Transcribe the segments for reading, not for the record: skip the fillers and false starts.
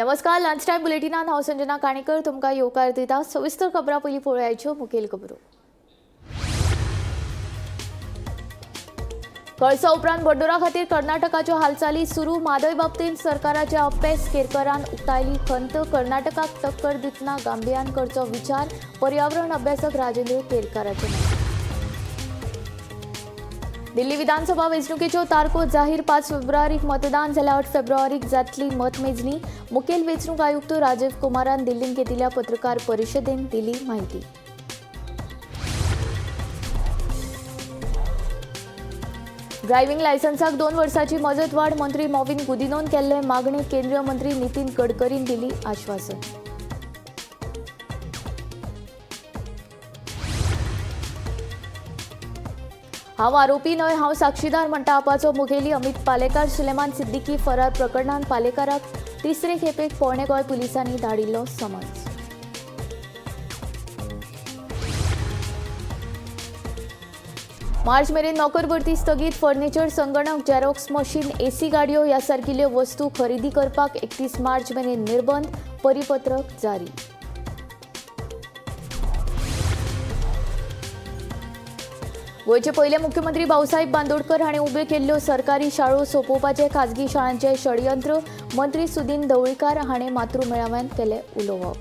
नमस्कार, lunch time बुलेटिनान हांव संजना काणेकर तुमकां येवकार दिता. सविस्तर खबरां पयलीं पळोवयाच्यो मुखेल खबरो. कळसा उपरांत बंडोरा खातीर कर्नाटकाच्यो हालचाली सुरू. म्हादय बाबतींत सरकाराचे अपेस केरकरान उक्तायली खंत. कर्नाटकाक टक्कर दितना गांभिर्यान करचो विचार, पर्यावरण अभ्यासक राजेंद्र केरकाराचे मत. दिल्ली विधानसभा वेंचणुकेच्यो तारखो जाहीर. 5 फेब्रुवारीक मतदान जाल्यार 8 फेब्रुवारीक जातली मतमेजणी. मुखेल वेंचणूक आयुक्त राजीव कुमारान दिल्लींत घेतिल्ल्या पत्रकार परिशदेंत दिली म्हायती. ड्रायव्हिंग लायसन्साक 2 वर्सांची मुजतवाड. मंत्री मॉविन गुदिनोन केल्ले मागणेक केंद्रीय मंत्री नितीन गडकरीन दिली आश्वासन. हांव आरोपी न्हय, हांव साक्षीदार म्हणटा आपाचो मुखेली अमित पालेकार. सुलेमान सिद्दीकी फरार प्रकरणांत पालेकाराक तिसरे खेपेक पोरणे गोंय पुलिसांनी धाडिल्लो समन्स. मार्च मेरेन नोकर भरती स्थगीत. फर्निचर, संगणक, झेरॉक्स मशीन, एसी गाडयो ह्या सारकिल्ल्यो वस्तू खरेदी करपाक 31 मार्च मेरेन निर्बंध. परिपत्रक जारी. गोंयचे पयले मुख्यमंत्री भाऊसाहेब बांदोडकर हांणी उब्यो केल्ल्यो सरकारी शाळो सोंपोवपाचें खाजगी शाळांचें षडयंत्र. मंत्री सुदिन ढवळीकार हांणी मातृ मेळाव्यांत केलें उलोवप.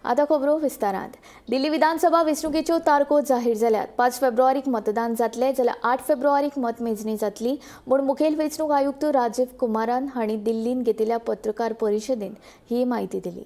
आतां खबरो विस्तारांत. दिल्ली विधानसभा वेंचणुकेच्यो तारखो जाहीर जाल्यात. 5 फेब्रुवारीक मतदान जातलें जाल्यार 8 फेब्रुवारीक मतमेजणी जातली म्हूण मुखेल वेंचणूक आयुक्त राजीव कुमारान हांणी दिल्लींत घेतिल्ल्या पत्रकार परिशदेंत ही म्हायती दिली.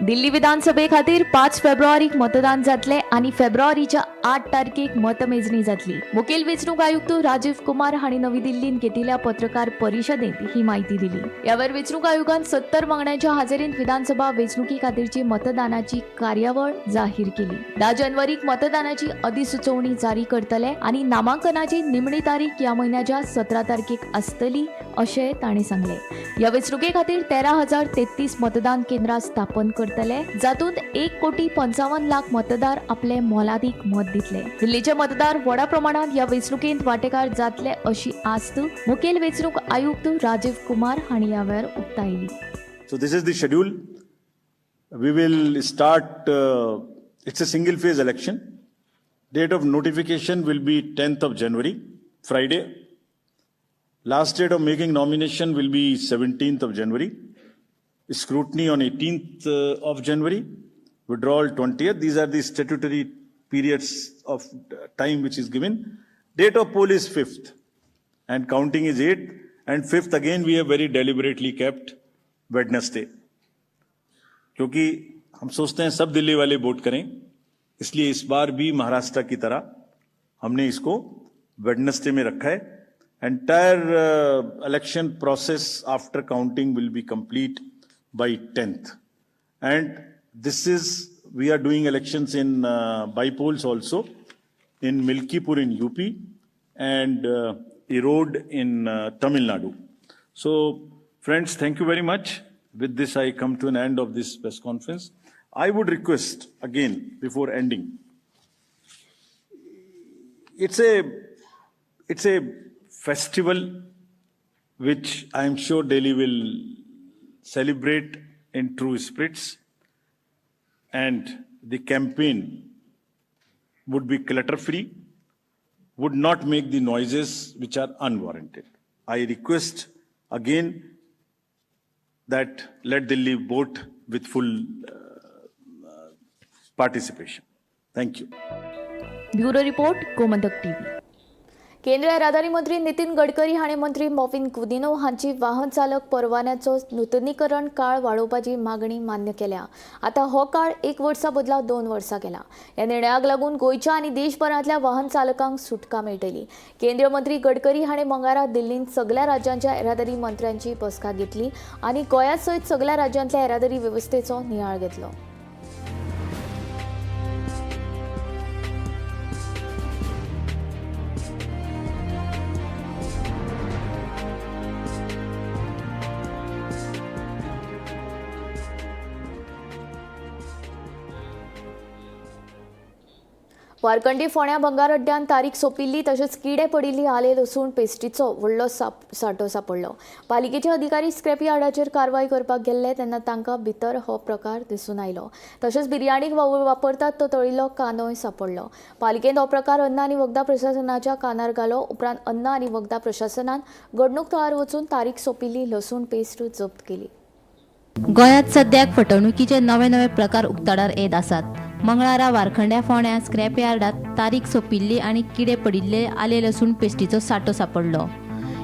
दिल्ली विधानसभे खातीर 5 फेब्रुवारीक मतदान जातलें आनी फेब्रुवारीच्या 8 तारखेक मतमेजणी जातली. मुखेल वेंचणूक आयुक्त राजीव कुमार हांणी नवी दिल्लींत घेतिल्ल्या पत्रकार परिशदेंत ही म्हायती दिली. ह्या वेळार वेंचणूक आयोगान 70 वांगड्यांच्या हाजेरींत विधानसभा वेंचणुकी खातीरची मतदानाची कार्यावळ जाहीर केली. 10 जानेवारीक मतदानाची अधिसुचोवणी जारी करतले आनी नामांकनाची निमणी तारीख ह्या म्हयन्याच्या 17 तारखेक आसतली अशें तांणी सांगलें. ह्या वेंचणुके खातीर 13,033 मतदान केंद्रां स्थापन करतले, जातूंत 1,55,00,000 मतदार आपले मोलादीक मत दितले. दिल्लीचे मतदार व्हडा प्रमाणात ह्या वेंचणुकेंत वांटेकार जातले अशी आस्त मुखेल वेंचणूक आयुक्त राजीव कुमार हांणी ह्या वेळार उक्तायली. So this is the schedule. We will start, it's a single phase election. Date of notification will be 10th of January, Friday. Last date of making nomination will be 17th of January. Scrutiny on 18th of January. Withdrawal 20th. These are the statutory periods of time which is given. Date of poll is 5th and counting is 8th. And 5th again we have very deliberately kept Wednesday. क्योंकि हम सोचते हैं सब दिल्ली वाले vote करें, इसलिए इस bar भी महाराष्ट्र की तरह हमने इसको वेडनेसडे में रखा है. Entire election process after counting will be complete by 10th. And this is, we are doing elections in bypolls also in Milkipur in UP and Erode in Tamil Nadu. So, friends, thank you very much. With this, I come to an end of this press conference. I would request again before ending, it's a festival which I am sure Delhi will celebrate in true spirits, and the campaign would be clutter free, would not make the noises which are unwarranted. I request again that let Delhi vote with full participation. Thank you. Bureau report, Gomantak TV. केंद्रीय येरादारी मंत्री नितीन गडकरी हांणी मंत्री मॉविन गुदिनो हांची वाहन चालक परवान्याचो नुतनीकरण काळ वाडोवपाची मागणी मान्य केल्या. आतां हो काळ 1 वर्सा बदला 2 वर्सां केला. ह्या निर्णयाक लागून गोंयच्या आनी देशभरांतल्या वाहन चालकांक सुटका मेळटली. केंद्रीय मंत्री गडकरी हांणी मंगळारा दिल्लींत सगल्या राज्यांच्या येरादारी मंत्र्यांची बसका घेतली आनी गोंया सयत सगल्या राज्यांतल्या येरादारी वेवस्थेचो नियाळ घेतलो. वारकंडी फोंड्या भंगार अड्ड्यान तारीख सोंपिल्ली तशेंच किडे पडिल्ली आले लसूण पेस्टीचो व्हडलो साठो सांपडलो. पालिकेचे अधिकारी स्क्रॅप यार्डाचेर कारवाय करपाक गेल्ले तेन्ना तांकां भितर हो प्रकार दिसून आयलो. तशेंच बिर्याणीक वापरतात तो तळिल्लो कांदोय सांपडलो. पालिकेन हो प्रकार अन्न आनी वखदां प्रशासनाच्या कानार घालो. उपरांत अन्न आनी वखदां प्रशासनान घडणूक थळार वचून तारीख सोंपिल्ली लसूण पेस्ट जप्त केली. गोंयांत सद्याक फटवणुकीचे नवे नवे प्रकार उक्ताडार येत आसात. मंगळारा वारखंड्या फोंड्या स्क्रॅप यार्डात तारीख सोंपिल्ली आनी किडे पडिल्ले आले लसूण पेस्टीचो साठो सांपडलो.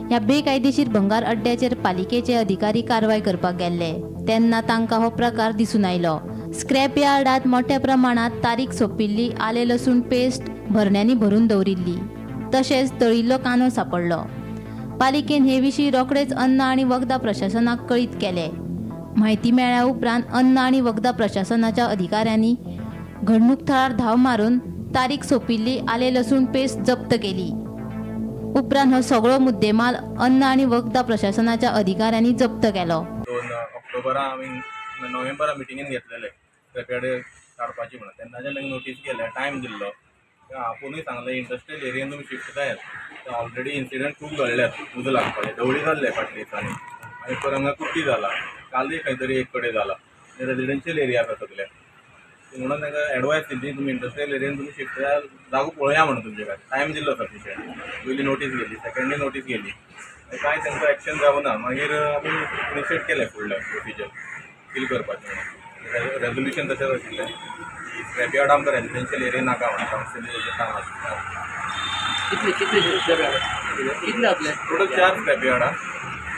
ह्या बेकायदेशीर भंगार अड्ड्याचेर पालिकेचे अधिकारी कारवाय करपाक गेल्ले तेन्ना तांकां हो प्रकार दिसून आयलो. स्क्रॅप यार्डात मोठ्या प्रमाणात तारीख सोंपिल्ली आले लसूण पेस्ट भरण्यांनी भरून दवरिल्ली, तशेंच तळिल्लो कांदो सांपडलो. पालिकेन हे विशीं रोखडेच अन्न आनी वखदां प्रशासनाक कळीत केलें. माहिती मेळ्ळ्या उपरांत अन्न आनी वखदां प्रशासनाच्या अधिकाऱ्यांनी घडणूक थळार धांव मारून तारीख सोंपिल्ली आले लसूण पेस्ट जप्त केली. उपरांत हो सगळो मुद्देमाल अन्न आनी वखदां प्रशासनाच्या अधिकाऱ्यांनी जप्त केलो. 2 ऑक्टोबरा आमी नोव्हेंबरा मिटिंगेन घेतलेले स्क्रॅपयार्ड काडपाची म्हणून. तेन्नाच्यान तांकां नोटीस केल्या, टायम दिल्लो. आपुणूय सांगलें इंडस्ट्रियल एरियेन तुमी शिफ्ट जायात. ऑलरेडी इन्सिडंट खूब घडल्यात उजो लागपाचे. ढवळी जाल्ले फाटल्या दिसांनी आनी परत हांगा कुर्टी जाला, कालय खंय तरी एक कडेन जाला. रेजिडेन्शियल एरिया आसा सगळे, म्हणून तांकां एडवायस दिली तुमी इंडस्ट्रियल एरियेन तुमी शिफ्ट जायात, जागो पळोवया म्हणून तुमचे खातीर टायम दिल्लो सफिशियंट. पयली नोटीस गेली, सेकंडली नोटीस गेली, कांय तांचो एक्शन जावना. मागीर आमी इनिशिएट केलें फुडलें प्रोसिजर सील करपाचें म्हणून. रेजोल्युशन तशेंच आशिल्लें की स्क्रॅप यार्ड आमकां रेजिडेन्शियल एरिया नाका म्हणून कावन्सिलीचें काम आशिल्लें. कितले कितले कितले आपले टोटल 4 स्क्रॅप यार्डां,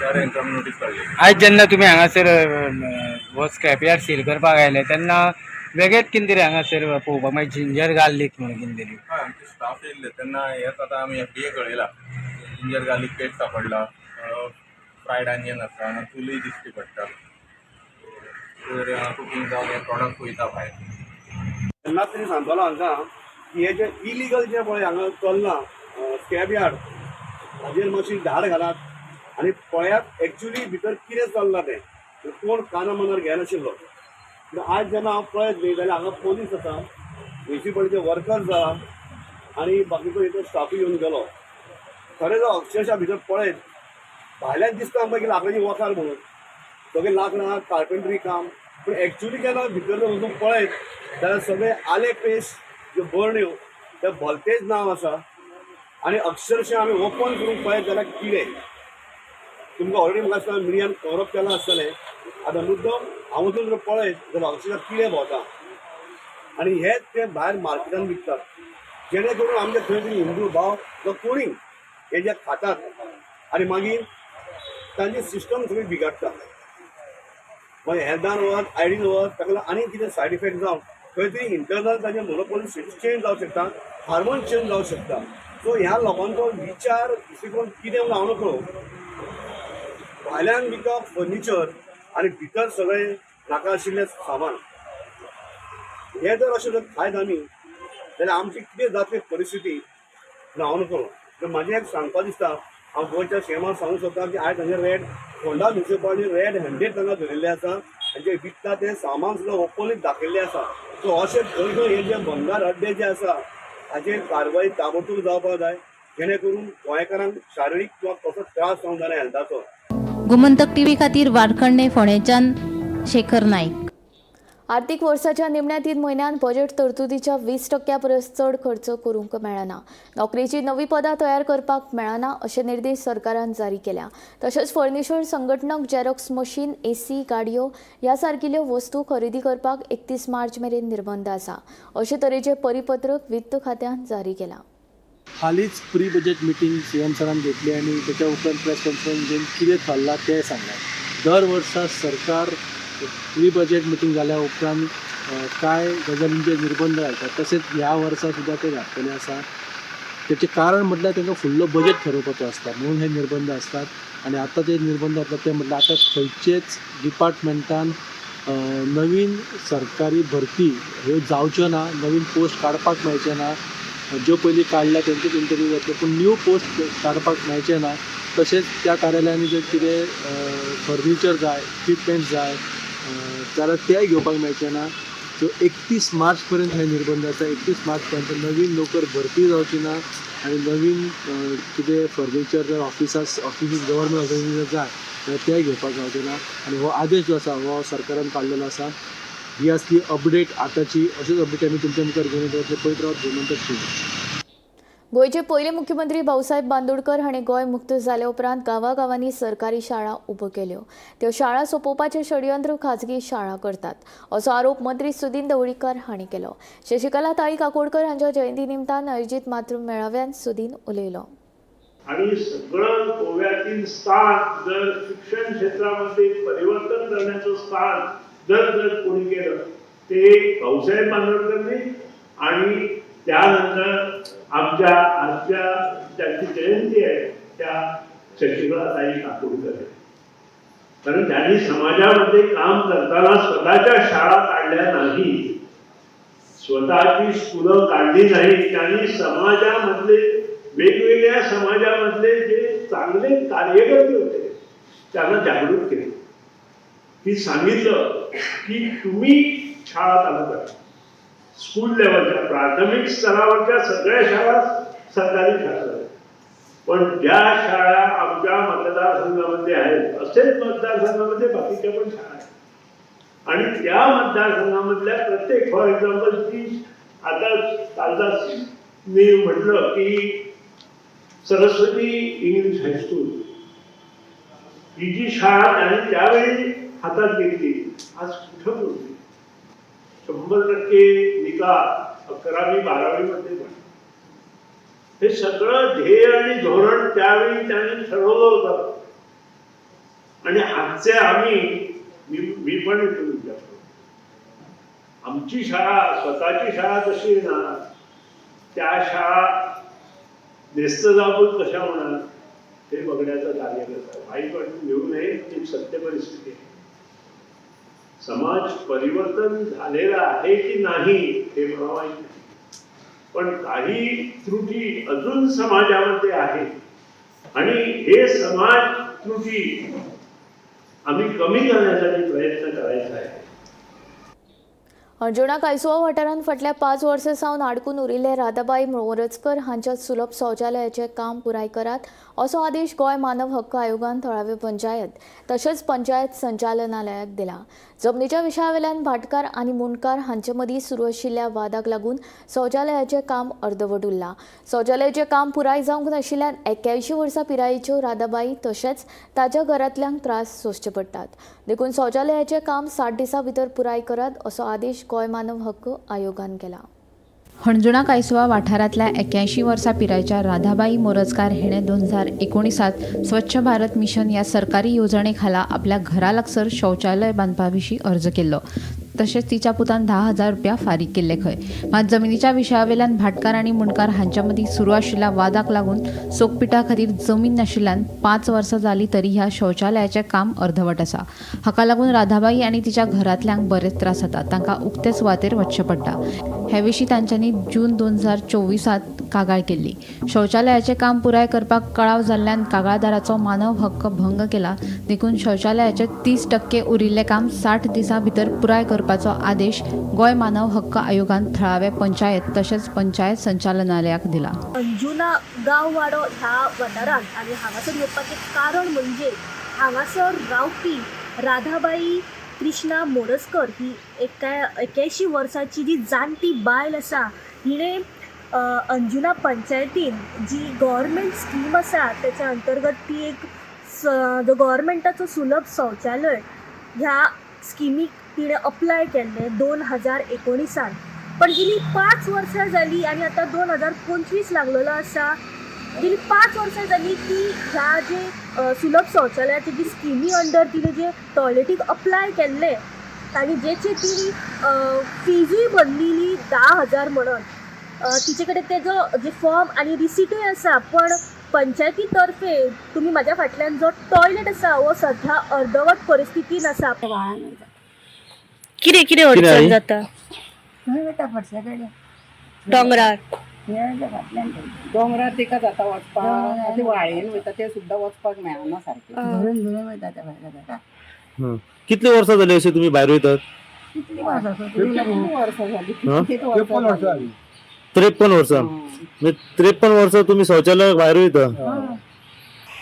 4 हेंकां आमी नोटीस काडली. आयज जेन्ना तुमी हांगासर हो स्क्रॅप यार्ड सील करपाक आयले तेन्ना वेगळेच कितें तरी हांगासर पळोवपाक मागीर जिंजर गार्लीक म्हणून कितें तरी. हय, आमचे स्टाफ येयल्ले तेन्ना हेच आतां आमी एफडीए कळयला. जिंजर गार्लीक पेस्ट सांपडला, फ्रायड आनियन आसा, हांगा चुलूय दिश्टी पडटा. तर कुकींग जावन हे प्रॉडक्ट वयता भायर. तेन्नाच तरी सांगतलो हांकां की हे जे इलिगल जे पळय हांगा चल्लां स्क्रॅप यार्ड, हाजेर मातशी धाड घालात आनी पळयात एक्चुली भितर कितें चल्लां तें. कोण काना मनार घेनाशिल्लो. पूण आज जेन्ना हांव पळयत न्ही जाल्यार हांगा पोलीस आसा, म्युनिसिपालिटीचे वर्कर्स आहा आनी बाकीचो इतलो स्टाफूय येवन गेलो. खरें जो अक्षरशा भितर पळयत भायल्यान दिसता आमकां की लांकडाची वखार म्हणून, सगळें लांकडां कार्पेंट्री काम. पूण एक्चुली जेन्ना भितर वचून पळयत जाल्यार सगळे आले पेस्ट ज्यो बरण्यो त्या भलतेच नांव आसा आनी अक्षरशा आमी ओपन करून पळयत जाल्यार किडे. तुमकां ऑलरेडी म्हाका दिसता मिडियान कवर अप केलां आसतलें. आतां मुद्दम हांव वचून जर पळयत जाल्यार अक्षरशा किडे भोंवता आनी हेच ते भायर मार्केटान विकतात, जेणे करून आमचे खंय तरी हिंदू भाव जो कोणी हे जे खातात आनी मागीर तांची सिस्टम सगळी बिगाडटा. मागीर हेल्थान वच, आयडीन वच, ताका लागून आनी कितें सायड इफेक्ट जावन खंय तरी इंटरनल तांचे मोनोपोली चेंज जावंक शकता, हार्मोन चेंज जावंक शकता. सो ह्या लोकांचो विचार दृश्टिकोन कितें म्हणून हांव नकळो. भायल्यान विकप फर्निचर आनी भितर सगळें नाका आशिल्लें सामान. हें जर अशें जर खायत आमी जाल्यार आमची कितें जातली परिस्थिती म्हणून हांव नकळो. पूण म्हाजें एक सांगपा दिसता, हांव गोंयच्या सीएमाक सांगूंक सोदता की आयज हांगे red Ponda municipality red handed तांकां धरिल्लें आसा आनी जें विकता तें सामान सुद्दां ओपनली दाखयल्लें आसा. सो अशें खंय खंय हे जे भंगार अड्डे जे आसा हाचेर कारवाय ताबडतोब जावपाक जाय, जेणे करून गोंयकारांक शारिरीक किंवा कसो त्रास जावंक जायना हेल्थाचो. गोमंतक टीव्ही खातीर वारखंडे फोंडेच्यान शेखर नाईक. आर्थीक वर्साच्या निमण्या 3 म्हयन्यांत बजेट तरतुदीच्या 20% परस चड खर्च करूंक मेळना, नोकरेची नवी पदां तयार करपाक मेळना अशे निर्देश सरकारान जारी केल्या. तशेंच फर्निचर, संघटनक, झेरॉक्स मशीन, एसी, गाडयो ह्या सारकिल्ल्यो वस्तू खरेदी करपाक 31 मार्च मेरेन निर्बंध आसा अशे तरेचे परिपत्रक वित्त खात्यान जारी केलां. हालींच प्री बजेट मिटींग सीएम सरान घेतली आनी त्याच्या उपरांत प्रेस कॉन्फरन्स घेवन कितें थारलां तें सांगलें. दर वर्सा सरकार प्री बजेट मिटींग जाल्या उपरांत कांय गजालींचेर निर्बंध घालतात, तशेंच ह्या वर्सा सुद्दां ते घातलेले आसा. तेचें कारण म्हटल्यार तांकां फुडलो बजेट थारोवपाचो आसता म्हणून हे निर्बंध आसतात. आनी आतां जे निर्बंध घातला ते म्हटल्यार आतां खंयचेच डिपार्टमेंटान नवीन सरकारी भरती ह्यो जावच्यो ना, नवीन पोस्ट काडपाक मेळचे ना. ज्यो पयलीं काडल्या तेंचेच इंटरव्यू जातले, पूण न्यू पोस्ट काडपाक मेळचे ना. तशेंच त्या कार्यालयांनी जर कितें फर्निचर जाय, इक्विपमेंट जाय जाल्यार तेय घेवपाक मेळचे ना. सो 31 मार्च पर्यंत हे निर्बंध आसा. 31 मार्च पर्यंत नवीन नोकर भरती जावची ना आनी नवीन कितें फर्निचर जर ऑफिसीस गव्हर्मेंट ऑफिसीस जाय जाल्यार तें घेवपाक गावचें ना. आनी हो आदेश जो आसा हो सरकारान काडलेलो आसा. ही आसली अपडेट आतांची. अशेंच अपडेट आमी तुमच्या मुखार घेवन येतले. पळयत रावत गोमंतक टीव्ही. गोंयचे पयले मुख्यमंत्री भाऊसाहेब बांदोडकर हांणी गोंय मुक्त जाले उपरांत गांवागांवांनी सरकारी शाळा उब्यो केल्यो. त्यो शाळा सोंपोवपाचें षडयंत्र खाजगी शाळा करतात असो आरोप मंत्री सुदिन ढवळीकर हांणी केलो. शशिकला ताई काकोडकर हांच्या जयंती निमतान आयोजीत मातृ मेळाव्यात सुदिन उलयलो. आणि सगळं गोव्यातील स्थान जर शिक्षण क्षेत्रामध्ये परिवर्तन करण्याचं स्थान जर जर कोणी केलं ते भाऊसाहेब बांदोडकरनी आणि त्यानंतर आमच्या आजच्या ज्यांची जयंती आहे त्या शशिकलाताई काकोडकर. कारण त्यांनी समाजामध्ये काम करताना स्वतःच्या शाळा काढल्या नाही, स्वतःची स्कुलं काढली नाही. त्यांनी समाजामधले वेगवेगळ्या समाजामधले जे चांगले कार्यकर्ते होते त्यांना जागृत केले की सांगितलं की तुम्ही शाळा चालू करा. स्कूल लेवलच्या प्राथमिक स्तरावरच्या सगळ्या शाळा सरकारी शाळा झाल्या, पण ज्या शाळा आमच्या मतदारसंघामध्ये आहेत असेच मतदारसंघामध्ये बाकीच्या पण शाळा आहेत आणि त्या मतदारसंघामधल्या प्रत्येक, फॉर एक्झाम्पल, की आता कालदास मी म्हटलं की सरस्वती इंग्लिश हायस्कूल ही जी शाळा त्यांनी त्यावेळी हातात घेतली, आज कुठं पोहोचली? 100% निकाल 11वी 12वी मध्ये पण. हे सगळं ध्येय आणि धोरण त्यावेळी त्यांनी ठरवलं होतं. आणि आजचे आम्ही, मी मी पण येतो तुमच्याबरोबर, आमची शाळा, स्वतःची शाळा कशी येणार, त्या शाळा नेस्तनाबूत कशा होणार हे बघण्याचं कार्य करतात. वाईट वाटून घेऊ नये, एक सत्य परिस्थिती आहे. समाज परिवर्तन झालेलं आहे की नाही हे मला माहित नाही, पण काही त्रुटी अजून समाजामध्ये आहेत आणि हे समाज त्रुटी आम्ही कमी करण्यासाठी प्रयत्न करायचा आहे. अंजुणा कायसुआ वाठारांत फाटल्या 5 वर्सां सावन आडकून उरिल्ले राधाबाई मोरजकर हांच्या सुलभ शौचालयाचें काम पुराय करात असो आदेश गोंय मानव हक्क आयोगान थळाव्यो पंचायत तशेंच पंचायत संचालनालयाक दिला. जमनीच्या विशयावेल्यान भाटकार आनी मुंडकार हांचे मदीं सुरू आशिल्ल्या वादाक लागून शौचालयाचें काम अर्दवट उरलां. शौचालयाचें काम पुराय जावंक नाशिल्ल्यान 81 वर्सां पिरायेच्यो राधाबाई तशेंच ताच्या घरांतल्यांक त्रास सोंसचे पडटात. देखून शौचालयाचें काम 60 दिसां भितर पुराय करात असो आदेश गोंय मानव हक्क आयोगान केला. हणजुणा कायसुआ वाठारांतल्या 81 वर्सां पिरायेच्या राधाबाई मोरजकार हिणें 2019त स्वच्छ भारत मिशन ह्या सरकारी येवजणे खाला आपल्या घरा लागसर शौचालय बांदपा विशीं अर्ज केल्लो. तशेंच तिच्या पुतान 10,000 रुपया फारीक केल्ले खंय. मात जमिनीच्या विशयावेल्यान भाटकार आनी मुंडकार हांच्या मदीं सुरू आशिल्ल्या वादाक लागून सोकपिठा खातीर जमीन नाशिल्ल्यान 5 वर्सां जालीं तरी ह्या शौचालयाचें काम अर्दवट आसा. हाका लागून राधाबाई आनी तिच्या घरांतल्यांक बरेच त्रास जातात. तांकां उक्ते सुवातेर वचचें पडटा. हे विशीं तांच्यांनी जून 2024त कागाळ केल्ली. शौचालयाचें काम पुराय करपाक कळाव जाल्ल्यान कागाळदाराचो मानव हक्क भंग केला. देखून शौचालयाचें 30% उरिल्लें काम 60 दिसां भितर पुराय करपाचो आदेश गोंय मानव हक्क आयोगान थळावे पंचायत तशेंच पंचायत संचालनालयाक दिला. अंजुना गांववाडो ह्या वाठारांत आनी हांगासर येवपाचें कारण म्हणजे हांगासर रावपी राधाबाई कृष्णा मोरजकर ही 81 वर्सांची जी जाणटी बायल आसा, हिणें अंजुना पंचायतीन जी गव्हर्मेंट स्कीम आसा तेच्या अंतर्गत ती एक गव्हर्मेंटाचो सुलभ शौचालय ह्या स्किमीक तिणें अप्लाय केल्लें 2019त. पण गेली 5 वर्सां जालीं आनी आतां 2025 लागलेलो आसा. गेली 5 वर्सां जालीं की ह्या जे सुलभ शौचालयाची जी स्किमी अंडर तिणें जे टॉयलेटीक अप्लाय केल्लें आनी जेचे ती फिजूय भरलेली 10,000 म्हणून, तिचे कडेन तेजो जे फॉर्म आनी रिसिटूय आसा. पण पंचायती तर्फे तुमी म्हाज्या फाटल्यान जो टॉयलेट आसा हो सध्या अर्दवट परिस्थितीन आसा. कितें कितें अडचण जाता? दोंगरार. दोंगरार तिका जाता वचपाक. ते व्हाळेन वयता ते सुद्दां वचपाक मेळना सारकें. कितले वर्सां जाली अशें तुमी भायर वयतात? वर्सां जाली. हा? 53 वर्सां जाली. 53 वर्सां. म्हणजे 53 वर्सां तुमी शौचालयाक भायर वयता.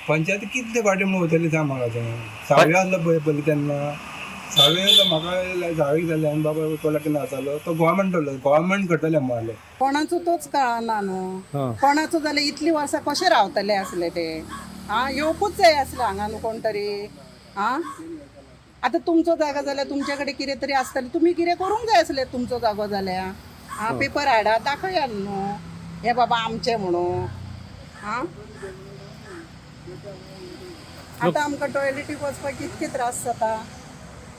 पंचायत कितले फाटी म्हणून वयतली सांग म्हाका तूं. सावे आसलो पळय पयलीं तेन्ना, सावे आसलो म्हाका सावेक जालें आनी बाबा कोला केन्ना जातालो तो गोवोरमेंट जालो, गोवोरमेंट करतलें म्हाले. कोणाचो तोच कळना न्हू, कोणाचो जाल्यार इतली वर्सां कशें रावतले आसले ते. आं, येवपूच जाय आसलें हांगा न्हू कोण तरी. आं, आतां तुमचो जागो जाल्यार तुमचे कडेन कितें तरी आसतलें, तुमी कितें करूंक जाय आसलें तुमचो जागो जाल्यार. आं, पेपर हाडा दाखया न्हू हे बाबा आमचें म्हणून. आं, आतां आमकां टॉयलेटीक वचपाक कितके त्रास जाता.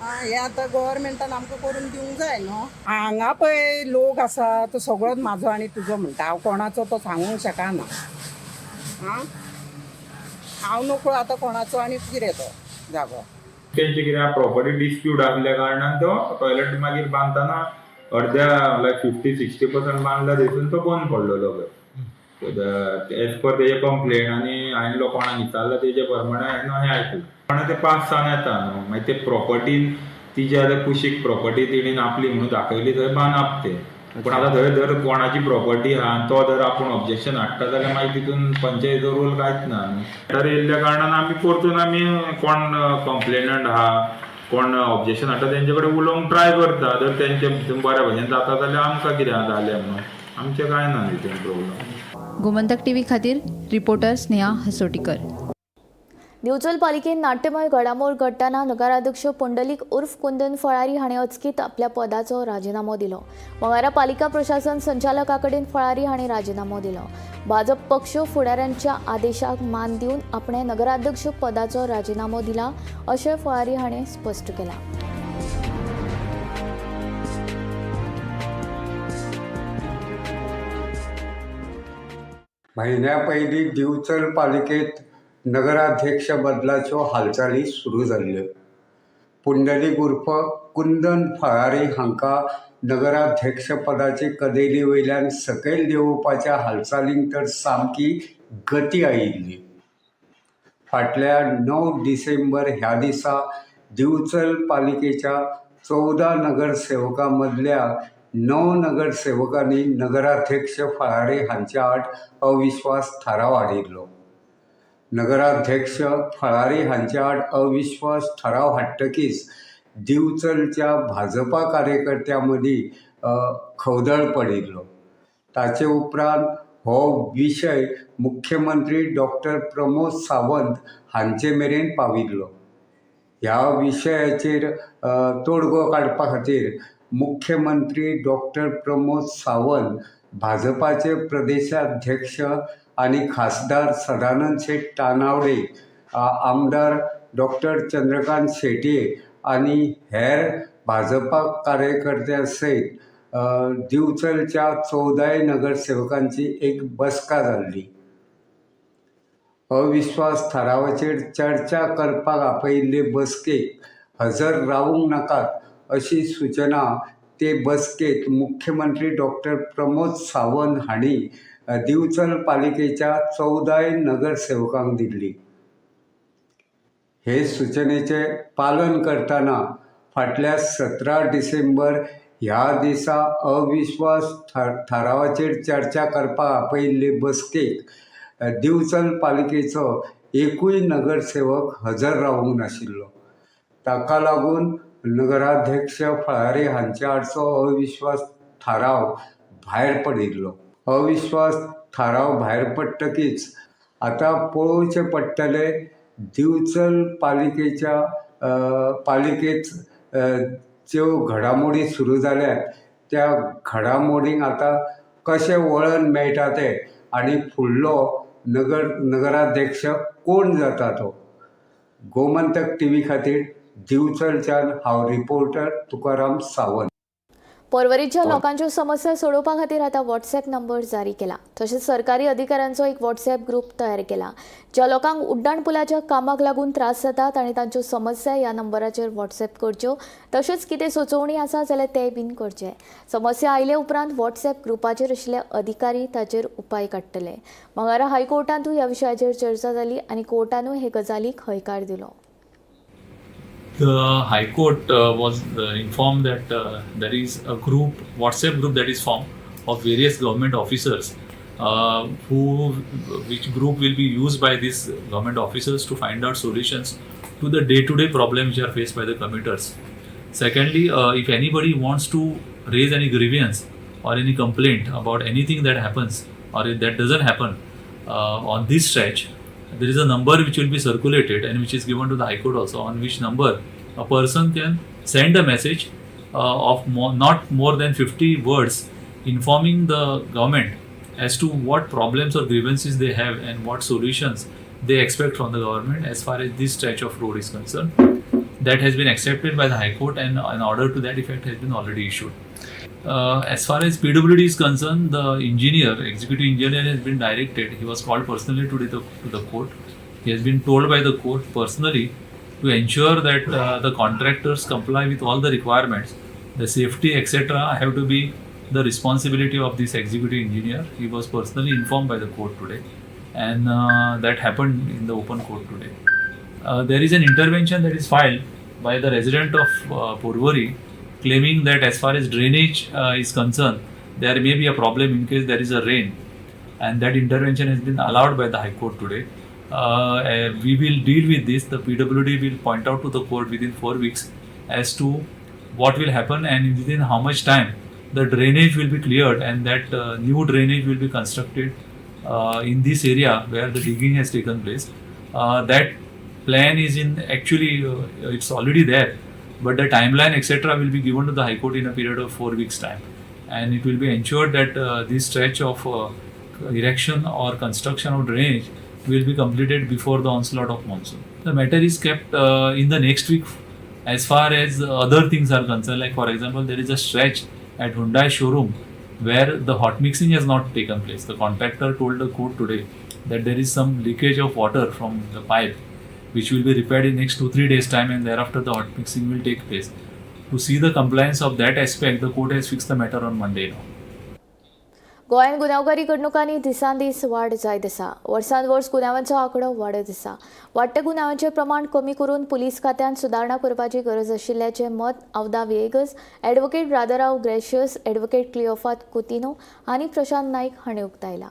आं, हें आतां गोवोरमेंटान आमकां करून दिवंक जाय न्हू. हांगा पळय लोक आसा तो सगळोच म्हाजो आनी तुजो म्हणटा, हांव कोणाचो तो सांगूंक शकना. आं, हांव नकळो आतां कोणाचो आनी कितें तो जागो. तेंचे कितें प्रॉपर्टी डिस्प्यूट आसल्या कारणान तो टॉयलेट मागीर बांदतना अर्द्या लायक 50-60% बांदला थंयसून तो बंद पडलेलो पळय. एज पर तेजे कंप्लेन आनी हांवें कोणाक विचारलां तेजे प्रमाणे हांवें हें आयकलां. पण ते पास जावन येता न्हू, मागीर ते प्रॉपर्टीन तिजे आतां कुशीक प्रॉपर्टी तेणेन आपली म्हणून दाखयली थंय बांदप तें. पूण आतां थंय जर कोणाची प्रॉपर्टी आहा आनी तो जर आपूण ऑब्जेक्शन हाडटा जाल्यार मागीर तितून पंचायतीचो रोल कांयच ना न्हू. तर येयल्ल्या कारणान आमी परतून आमी कोण कंप्लेनंट आहा कोण ऑब्जेक्शन हाडटा तेंचे कडेन उलोवंक ट्राय करता. जर तेंचे बऱ्या भशेन जाता जाल्यार आमकां कितें जालें म्हणून आमचें कांय ना तितून प्रॉब्लम. गोमंतक टीव्ही खातीर रिपोर्टर स्नेहा हसोटीकर. दिवचल पालिकेन नाट्यमय घडामोड घडटना नगराध्यक्ष पुंडलीक उर्फ कुंदन फळारी हाणें अचकीत आपल्या पदाचो राजिनामो दिलो. मंगळारा पालिका प्रशासन संचालका कडेन फळारी हाणें राजिनामो दिलो. भाजप पक्ष फुडाऱ्यांच्या आदेशाक मान दिवन आपणें नगराध्यक्ष पदाचो राजिनामो दिला अशें फळारी हाणें स्पश्ट केलां. म्हयन्या पयलीं दिवचल पालिकेंत नगराध्यक्ष बदलाच्यो हालचाली सुरू जाल्ल्यो. पुंडलीक उर्फ कुंदन फळारी हांकां नगराध्यक्षपदाचे कदेली वयल्यान सकयल देंवोवपाच्या हालचालींक तर सामकी गती आयिल्ली. फाटल्या 9 डिसेंबर ह्या दिसा दिवचल पालिकेच्या 14 नगरसेवकां मदल्या 9 नगरसेवकांनी नगराध्यक्ष फळारी हांच्या आड अविश्वास थाराव हाडिल्लो. नगराध्यक्ष फळारी हांच्या आड अविश्वास थाराव हाडटकीच दिवचलच्या भाजपा कार्यकर्त्यां मदीं खवदळ पडिल्लो. ताचे उपरांत हो विशय मुख्यमंत्री डॉक्टर प्रमोद सावंत हांचे मेरेन पाविल्लो. ह्या विशयाचेर तोडगो काडपा खातीर मुख्यमंत्री डॉक्टर प्रमोद सावंत, भाजपाचे प्रदेशाध्यक्ष आनी खासदार सदानंद शेट तानावडे, आमदार डॉक्टर चंद्रकांत शेटये आनी हेर भाजपा कार्यकर्त्यां सयत दिवचलच्या 14 नगरसेवकांची एक बसका जाल्ली. अविश्वास थारावाचेर चर्चा करपाक आपयिल्ले बसकेक हजर रावूंक नाकात अशी सुचना ते बसकेंत मुख्यमंत्री डॉक्टर प्रमोद सावंत हांणी दिवचल पालिकेच्या 14 नगरसेवकांक दिल्ली. हे सुचनेचें पालन करतना फाटल्या 17 डिसेंबर ह्या दिसा अविश्वास थारावाचेर चर्चा करपाक आपयिल्ले बसकेक दिवचल पालिकेचो एकूय नगरसेवक हजर रावूंक नाशिल्लो. ताका लागून नगराध्यक्ष फळारी हांच्या आडचो अविश्वास थाराव भायर पडिल्लो. अविश्वास थाराव भायर पडटकीच आतां पळोवचें पडटलें दिवचल पालिकेच्या पालिकेंत ज्यो घडामोडी सुरू जाल्यात त्या घडामोडींक आतां कशें वळण मेळटा तें आनी फुडलो नगराध्यक्ष कोण जाता तो. गोमंतक टीव्ही खातीर दिवचलच्यान हांव रिपोर्टर तुकाराम सावंत. पर्वरीच्या लोकांच्यो समस्या सोडोवपा खातीर आतां व्हॉट्सएप नंबर जारी केला. तशेंच सरकारी अधिकाऱ्यांचो एक व्हॉट्सएप ग्रुप तयार केला. ज्या लोकांक उड्डाण पुलाच्या कामाक लागून त्रास जातात आनी तांच्यो समस्या ह्या नंबराचेर व्हॉट्सएप करच्यो. तशेंच कितें सुचोवणी आसा जाल्यार तेय बीन करचे. समस्या आयले उपरांत व्हॉट्सएप ग्रुपाचेर आशिल्ले अधिकारी ताचेर उपाय काडटले. मंगळारा हायकोर्टांतूय ह्या विशयाचेर चर्चा जाली आनी कोर्टानूय हे गजालीक हयकार दिलो. The High Court was informed that there is a group, WhatsApp group that is formed of various government officers, who which group will be used by these government officers to find out solutions to the day-to-day problems which are faced by the commuters. Secondly, if anybody wants to raise any grievance or any complaint about anything that happens or if that doesn't happen on this stretch, there is a number which will be circulated and which is given to the High Court also, on which number a person can send a message of not more than 50 words informing the government as to what problems or grievances they have and what solutions they expect from the government as far as this stretch of road is concerned. That has been accepted by the High Court and an order to that effect has been already issued. As far as PWD is concerned, the engineer, executive engineer, has been directed. He was called personally today to the court. He has been told by the court personally to ensure that the contractors comply with all the requirements. The safety, etc., have to be the responsibility of this executive engineer. He was personally informed by the court today, and that happened in the open court today. There is an intervention that is filed by the resident of Porvorim, claiming that as far as drainage is concerned, there may be a problem in case there is a rain, and that intervention has been allowed by the High Court today. We will deal with this. The PWD will point out to the court within 4 weeks as to what will happen and within how much time the drainage will be cleared and that new drainage will be constructed in this area where the digging has taken place. That plan is in actually it's already there, but the timeline etc. will be given to the High Court in a period of 4 weeks time, and it will be ensured that this stretch of erection or construction of drainage will be completed before the onslaught of monsoon. The matter is kept in the next week as far as other things are concerned. Like for example, there is a stretch at Hyundai showroom where the hot mixing has not taken place. The contractor told the court today that there is some leakage of water from the pipe which will be repaired in next 2-3 days time, and thereafter the hot mixing will take place. To see the compliance of that aspect, the court has fixed the matter on Monday now. गोंयांत गुन्यांवकारी घडणुकांनी दिसान दीस वाड जायत आसा. वर्सान वर्स गुन्यांवांचो आंकडो वाडत आसा. वाडट्या गुन्यांवांचें प्रमाण कमी करून पुलीस खात्यांत सुदारणा करपाची गरज आशिल्ल्याचें मत Avda Viegas, advocate Radharao Gracias, advocate Cleofat Coutinho आनी प्रशांत नाईक हांणी उक्तायला.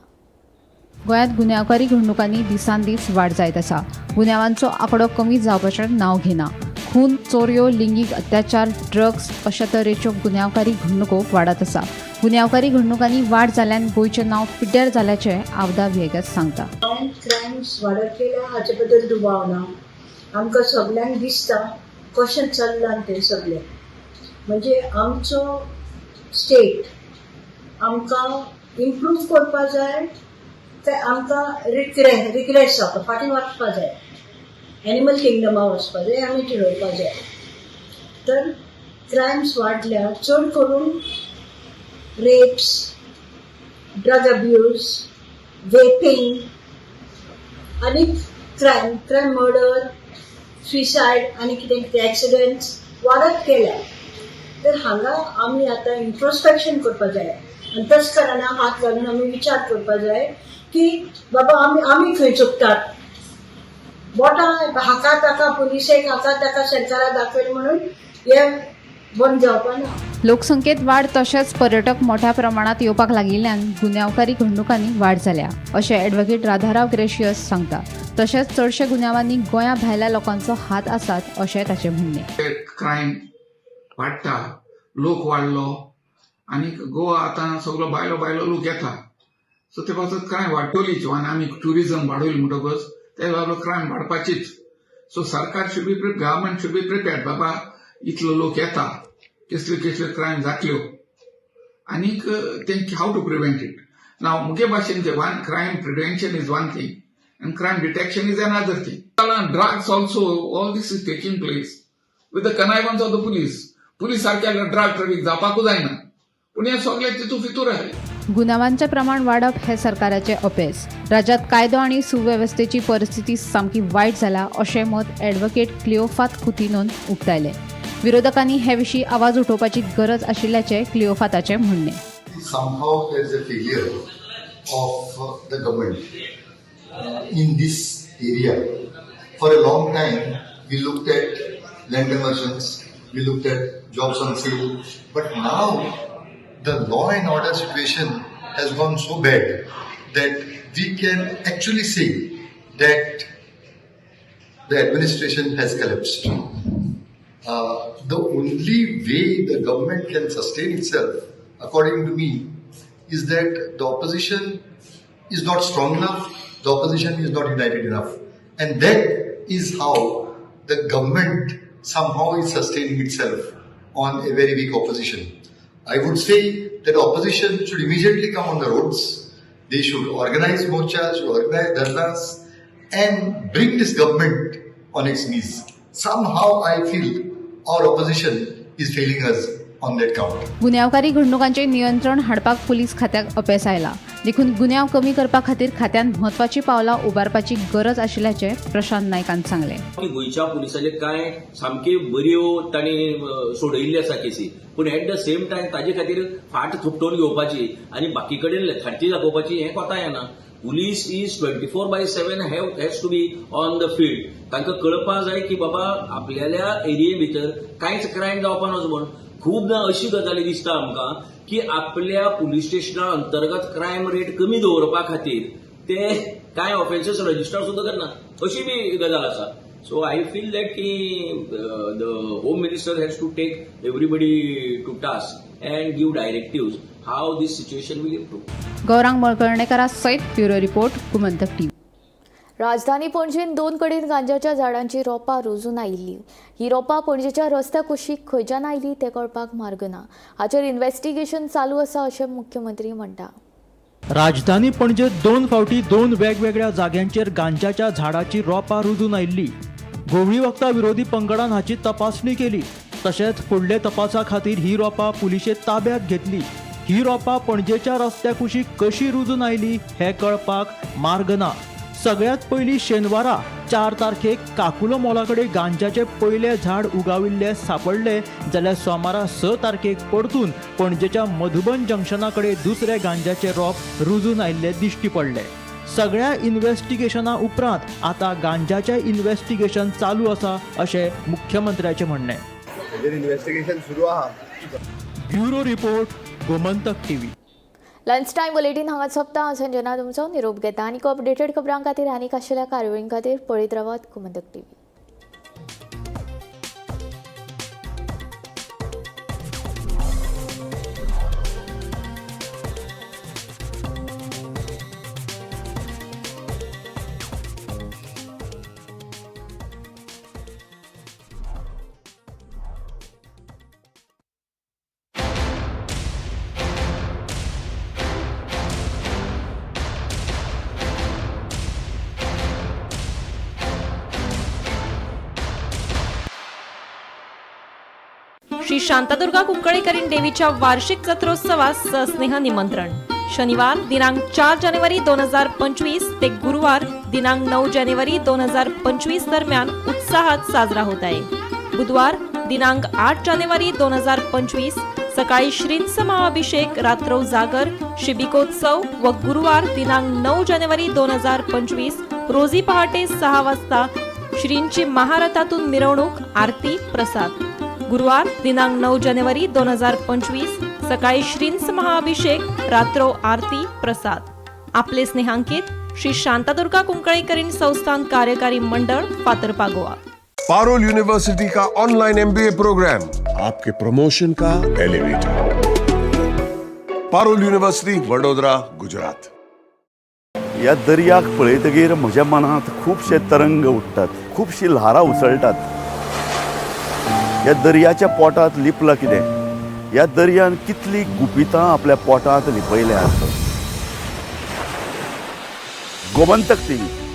गोंयांत गुन्यांवकारी घडणुकांनी दिसान दीस वाड जायत आसा. गुन्यांवांचो आंकडो कमी जावपाचें नांव घेना. खून, चोरयो, लिंगीक अत्याचार, ड्रग्स अशा तरेच्यो गुन्यांवकारी घडणुको वाडत आसा. गुन्यांवकारी घडणुकांनी वाड जाल्ल्यान गोंयचें नांव पिड्ड्यार जाल्याचें आवदा व्हिएगस सांगता. गोंयांत क्रायम्स वाडत गेल्या हाचे बद्दल दुबाव ना. आमकां सगल्यांक दिसता कशें चल्लां तें सगळें. म्हणजे आमचो स्टेट आमकां इम्प्रूव करपा जाय काय आमकां रिग्रेस जावपा फाटीं वचपा जाय, एनिमल किंगडमा वचपा जाय, आमी ठरोवपा जाय. तर क्रायम्स वाडल्या चड करून रेप्स, ड्रग अब्यूज, वेपिंग आनी क्रायम मर्डर, सुसायड आनी कितें कितें एक्सिडंट्स वाडत गेल्या. तर हांगा आमी आतां इंट्रोस्पेक्शन करपा जाय, अंतस्करणां हात घालून आमी विचार करपा जाय की बाबा आमी खंय चुकतात. बोटां हाका ताका पुलिसेक, हाका ताका सरकारा दाखयल म्हणून हे बंद जावपा ना. लोकसंख्येत वाड तशेंच पर्यटक मोठ्या प्रमाणात येवपाक लागिल्ल्यान गुन्यांवकारी घडणुकांनी वाड जाल्या अशें ॲडव्होकेट राधाराव ग्रेशियस सांगता. तशेंच चडशे गुन्यांवांनी गोंया भायल्या लोकांचो हात आसात अशें ताचें म्हणणें. क्रायम वाडटा, लोक वाडलो आनी गोवा आतां सगलो भायलो भायलो लोक येता, सो ते पासत क्रायम वाडटलीच. आनी आमी ट्युरिजम वाडयली म्हणटकच ते बाबा क्रायम वाडपाचीच. सो सरकार should be, government should be prepared. बाबा इतलो लोक येता, कसल्यो कसल्यो क्रायम जातल्यो आनीक तें how to prevent it. Now मुगे भाशेन one crime prevention is one thing and crime detection is another thing. Drugs also, all this is taking place with the connivance of the police. Police सारक्या drug traffic जावपाकूच जायना, पूण हें सगळें तितू फितूर आहा. गुन्यांवांचें प्रमाण वाडप हें सरकाराचें अपेस. राज्यांत कायदो आनी सुवेवस्थेची परिस्थिती सामकी वायट जाला अशें मत ॲडव्होकेट क्लिओफात कुतिनोन उक्तायलें. विरोधकांनी हे विशीं आवाज उठोवपाची गरज आशिल्ल्याचें क्लिओफाताचें म्हणणें. Somehow there is a failure of the government in this area. For a long time we looked at land conversions, we looked at jobs on sale, but now the law and order situation has gone so bad that we can actually say that the administration has collapsed. The only way the government can sustain itself, according to me, is that the opposition is not strong enough, the opposition is not united enough. And that is how the government somehow is sustaining itself on a very weak opposition. I would say that opposition should immediately come on the roads. They should organize morchas, should organize dharnas, and bring this government on its knees. Somehow I feel our opposition is failing us on that count. गुन्यांवकारी घडणुकांचेर नियंत्रण हाडपाक police खात्याक अपेस आयला देखून गुन्यांव कमी करपा खातीर खात्यान म्हत्वाची पावलां उबारपाची गरज आशिल्ल्याचें प्रशांत नायकान सांगलें. की गोंयच्या पुलिसाचे कांय सामक्यो बऱ्यो तांणी सोडयिल्ल्यो आसा केसी, पूण एट the same time ताजे खातीर फाट थोपटोवन घेवपाची आनी बाकी कडेन लेथार्जी दाखोवपाची हें कोता येना. Police is 24/7 has to be on the field. तांकां कळपा जाय की बाबा आपल्याल्या एरिये भितर कांयच क्रायम जावपा नजो म्हूण. खूबदां अशी गजाली दिसता आमकां की आपल्या पुलीस स्टेशना अंतर्गत क्रायम रेट कमी दवरपा खातीर ते कांय ऑफेन्सीस रजिस्टर सुद्दां करना, अशी बी गजाल आसा. सो I feel that की the home minister has to take everybody to task and give directives how this situation will improve. Gaurang मळकर्णेकरा सयत ब्युरो रिपोर्ट, गोमंतक टीव्ही. राजधानी पणजेन दोन कडेन गांजाच्या झाडांची रोपां रुजून आयिल्ली. ही रोपां पणजेच्या रस्त्या कुशीक खंयच्यान आयली तें कळपाक मार्ग ना. हाचेर इन्व्हेस्टिगेशन चालू आसा अशें मुख्यमंत्री म्हणटा. राजधानी पणजे दोन फावटी दोन वेगवेगळ्या जाग्यांचेर गांजाच्या झाडाची रोपां रुजून आयिल्ली. घुंवळी वखदां विरोधी पंगडान हाची तपासणी केली. तशेंच फुडले तपासा खातीर ही रोपां पुलिशेंत ताब्यात घेतली. ही रोपां पणजेच्या रस्त्या कुशीक कशी रुजून आयली हें कळपाक मार्ग ना. सगळ्यात पयलीं शेनवारा 4 तारखेक काकुलो मॉला कडेन गांजाचें पयलें झाड उगाविल्लें सांपडलें, जाल्यार सोमारा 6 तारखेक परतून पणजेच्या मधुबन जंक्शना कडेन दुसरें गांजाचें रोप रुजून आयिल्लें दिश्टी पडलें. सगळ्या इन्व्हेस्टिगेशना उपरांत आतां गांजाचें इन्व्हेस्टिगेशन चालू आसा अशें मुख्यमंत्र्याचें म्हणणें. इन्व्हेस्टिगेशन सुरू आहा. Bureau report, Gomantak TV. Lunch time bulletin हांगा सोंपता. हांव संजना तुमचो निरोप घेता. आनीक अपडेटेड खबरां खातीर आनीक आशिल्ल्या कार्यावळीं खातीर पळयत रावात गोमंतक टीव्ही. श्री शांतादुर्गा कुंकळेकरीण देवीच्या वार्षिक जत्रोत्सवास सस्नेह निमंत्रण. शनिवार दिनांक 4 जानेवारी 2025 ते गुरुवार दिनांक 9 जानेवारी 2025 दरम्यान उत्साहात साजरा होत आहे. बुधवार दिनांक 8 जानेवारी 2025 सकाळी श्रींस महाअभिषेक, रात्रौ जागर, शिबिकोत्सव व गुरुवार दिनांक 9 जानेवारी 2025 रोजी पहाटे 6 वाजता श्रींची महारथातून मिरवणूक, आरती, प्रसाद. गुरुवार दिनांक 9 जानेवारी 2025 सकाळी श्रींस महाअभिषेक, रात्रौ आरती, प्रसाद. आपले स्नेहांकित श्री शांतादुर्गा कुंकळेकरीण संस्थान कार्यकारी मंडळ, फातर्पा, गोवा. पारोल यूनिवर्सिटी का ऑनलाइन एमबीए प्रोग्राम आपके प्रमोशन का एलिवेटर. पारोल युनिव्हर्सिटी, वडोदरा, गुजरात. ह्या दर्याक पळयतगीर म्हज्या मनांत खुबशे तरंग उठ्ठात, खुबशीं ल्हारां उसळटात. ह्या दर्याच्या पोटांत लिपलां कितें? ह्या दर्यान कितलीं गुपितां आपल्या पोटांत लिपयल्यांत? गोमंतक टीव्ही.